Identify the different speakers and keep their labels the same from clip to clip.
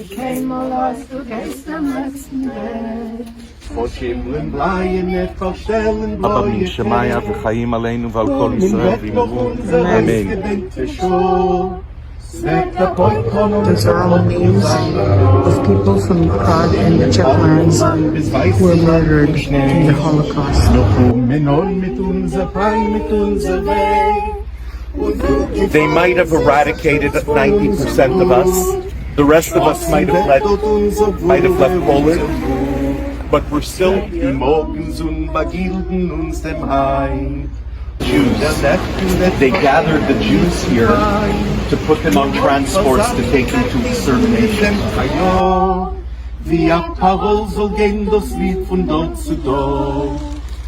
Speaker 1: קיינמאל אז דו גייסט דעם לעצטן וועג.
Speaker 2: אבא מן שמיא וחיים עלינו ועל כל ישראל ואמרו אמן.
Speaker 3: Those are all the names of people from Prague and the Czech lands who were murdered in the Holocaust.
Speaker 2: They might have eradicated 90% of us. The rest of us might have left, might have left Poland, but we're still Jews. They gathered the Jews here to put them on transports to take them to extermination.
Speaker 4: ווי אַ פּאַראָל זאָל גיין דאָס ליד פֿון דור צו דור.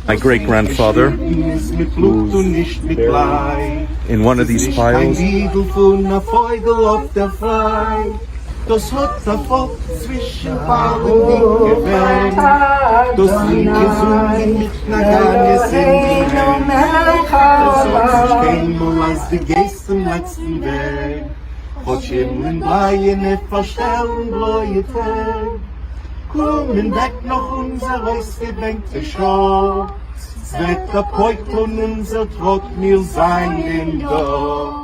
Speaker 2: My great grandfather,
Speaker 4: איז מיט בלוט און נישט מיט בליי.
Speaker 2: in one of these piles,
Speaker 4: לידל פֿון אַ פֿויגל אויף דער פֿרײַ. דאָס האָט אַ פֿאָלק צווישן פֿאַלנדיקע ווענט. דאָס ליד געזונגען מיט נגנעס אין די הענט. דאָס זאָגט זיך קיינמאָל, אַז דו גייסט צום לעצטן וועג. כאָטש הימלען בלייענע פֿאַרשטעלן בלויע טעג. קומען וועט נאָך אונדזער אויסגעבענקטע שעה. ס'וועט אַ פּויק טאָן אונדזער טראָט, מיר זײַנען דאָ.